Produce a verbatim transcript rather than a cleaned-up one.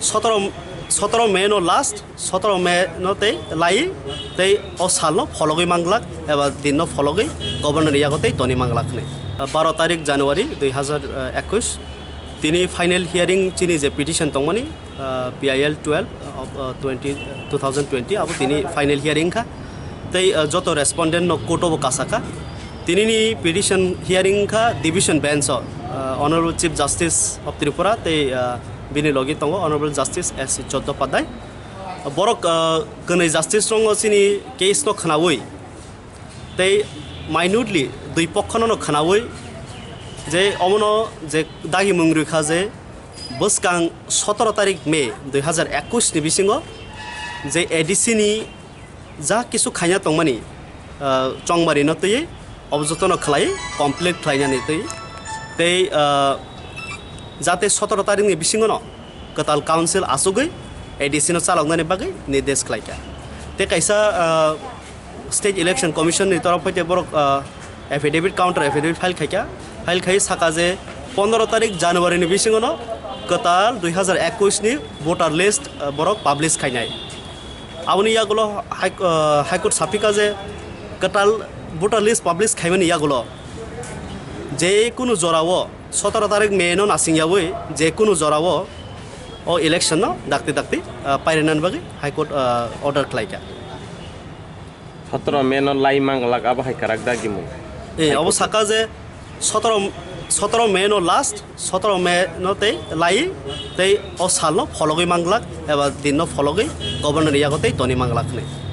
Sotoro, sotoro May no last, sotoro May no tei lai, tei o sal no phologwi manglak, eba din no phologwi governor ni yago tei toni manglak hinwi. Baro tarik January dui hazar ekwis, tini final hearing chini je petition tongmani, ah, P I L twelve of, ah, twenty, two thousand twenty, abo tini final hearing kha. Tei, ah, joto respondent no court o bo kasaka. Tini ni petition hearing kha division bench o, ah, Honorable Chief Justice of Tripura tei, ah, bini logi tongo Honorable Justice S C Chattopadhyay. Borok, ah, kwnwi justice rongo chini case no khnaui tei minutely dui pokhono no khnaui je omono je dagi mung rwkha je bwskang sotoro tarik May dui hazar ekwis ni bisingo je A D C ni ja kisu khaina tongmani, ah, chongmari no twi obo jotono khlai complete khlainani twi tei, ah, jate sotoro tarik ni bisingo no kwtal council asugwi A D C no chaloknani bagwi nirdesh khlaikha. Tei kaisa, ah, State Election Commission ni torof hoite borok, ah, affidavit, counter affidavit file khaikha. File khai saka je pondro tarik January ni bisingo no kwtal dui hazar ekwis ni voter list, ah, borok publish khainai. Aboni yagulo High, ah, High Court sapikha je kwtal voter list publish khaimani yagulo je kunu jorao sotoro tarik May no nasing yaui je kunu jorao o election no dakti dakti, ah, pairwnani bagwi High Court, ah, order khlaikha. Sotoro May no lai manglak abo hai kwrak dagimung. Eh, abo saka je sotoro, sotoro May no last, sotoro May no tei lai, tei o sal no phologwi manglak eba din no phologwi governor ni yago tei toni manglak hinwi.